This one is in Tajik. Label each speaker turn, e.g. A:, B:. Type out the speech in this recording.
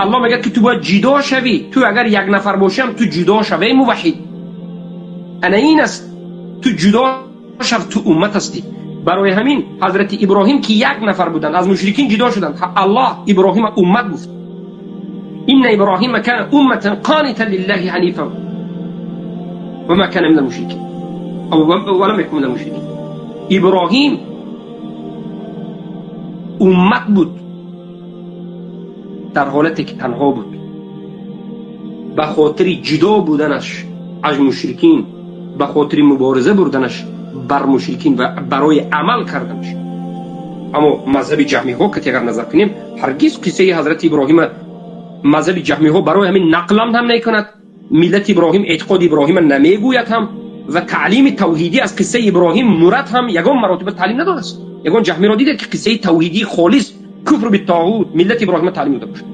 A: Аллоҳ мегӯяд, ки ту бояд ҷудо шавӣ. Ту агар як нафар бошӣ ҳам, ту ҷудо шав, эй муваҳҳид. Ана ин аст, ту ҷудо шав, ту уммат ҳастӣ. Барои ҳамин ҳазрати Иброҳим, ки як нафар буданд, аз мушрикин ҷудо шуданд, Аллоҳ Иброҳима уммат гуфт: إن إبراهيم كان أمة قانتا لله حنيفا وما كان من المشركين أو ولم يكن من المشركين. Иброҳим уммат буд, дар ҳолате ки танҳо буд, ба хотири ҷудо буданаш аз мушрикин, ба хотири мубориза бурданаш бар мушрикин ва барои амал карданаш. Аммо мазҳаби ҷаҳмиҳо ки агар назар кунем, ҳаргиз қиссаи ҳазрати Иброҳима мазҳаби ҷаҳмиҳо барои ҳамин нақлам ҳам намекунад, миллати Иброҳим, эътиқоди Иброҳима намегӯяд ҳам ва таълими тавҳидӣ аз қиссаи Иброҳим мурад ҳам ягон маротиба таълим надодааст. Ягон ҷаҳмиро дидед, ки қиссаи тавҳидии холис, куфр биттоғут, миллати Иброҳима таълим дода бошад?